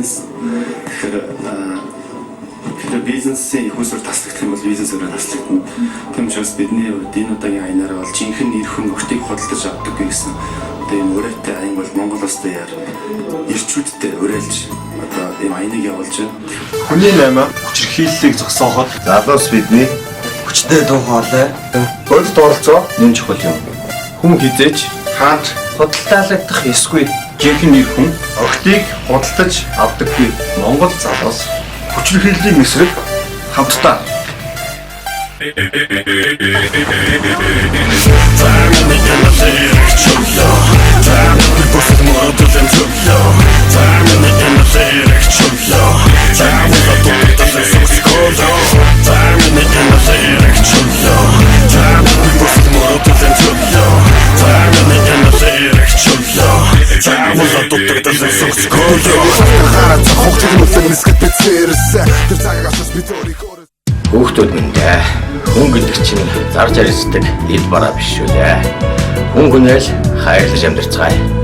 Бизнес. Тэгэхээр бизнесийн их усүр таслагдах юм бол бизнес өөрөө таслагдана. Тийм учраас бидний хувьд энэ удаагийн аянаараа бол жинхэнэ эр хүн охидыг худалдаж авдаггүй гэсэн одоо ийм уриатай аян бол Монгол улстай яар эрчүүдтэй уриалж одоо ийм аяныг явуулж байна. Хүний наймаа хүчирхийллийг зогсооход залуус бидний хүчтэй дуу хоолой бодит оролцоо нэн чухал юм. Хүн хэзээ ч хаана ч худалдаалагдах ёсгүй. Жинхэнэ эр хүн охидыг худалдаж авдаггүй. Монгол залуус хүчирхийллийн эсрэг хамтдаа. Хүүхдүүд минь дээ. Хүн гэдэг чинь зарж арилждаг ил бараа биш шүү дээ. Хүн хүнэл хайрлаж амьдарцгаая.